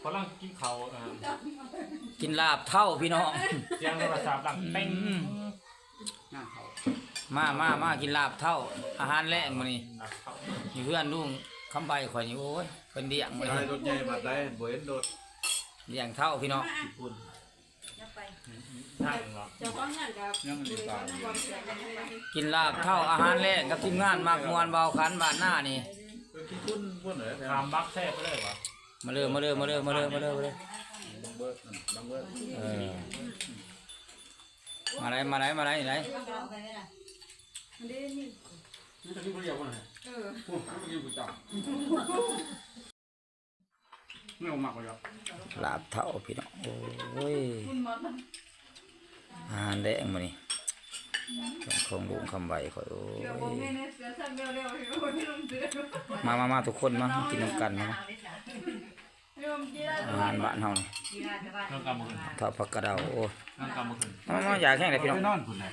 ກຳລັງກິນເຂົ້າ ເອີ ກິນລາບເທົ້າພີ່ນ້ອງ ສຽງໂທລະສັບດັງເຕັງ ອືມ ງານເຂົ້າ ມາ ມາ ມາກິນລາບເທົ້າ ອາຫານແລງມື້ນີ້ ລາບເທົ້າ ຢູ່ເຮືອນລຸງຄຳໃບຂ້ອຍນີ້ ໂອ້ຍ ເພິ່ນລ້ຽງມື້ນີ້ ໃສ່ລົດໃຫຍ່ບັດໃດ ບໍ່ເຫັນລົດ ລ້ຽງເທົ້າພີ່ນ້ອງ ຍີ່ປຸ່ນ ກິນລາບເທົ້າອາຫານແລງກັບທີມງານມັກມ່ວນເບົາຂັນບ້ານນານີ້ ຂ້າມບັກແຊບໄປເລີຍຫວາ ມາເລີ ມາເລີ ມາເລີ ມາເລີ ມາເລີ ເອີ ມາໄດ໋ ມາໄດ໋ ມາໄດ໋ ໄດ໋ ລາບເທົ້າພີ່ນ້ອງ ໂອ້ຍ ອາຫານແລງມື້ນີ້ ຂອງ ຂອງລຸງຄຳໄວຂ້ອຍ ໂອ້ຍ ມາ ມາ ມາ ທຸກຄົນມາ ມາກິນນຳກັນ ມາ ອາຫານບ້ານເຮົານີ້ ເທິງກຳມະຂຶ້ນ ເທົ້າຜັກກະເດົາ ໂອ້ຍ ເທິງກຳມະຂຶ້ນ ມາ ມາ ຢາກແຮງເດ້ພີ່ນ້ອງ ໄປນອນພຸ້ນແຫຼະ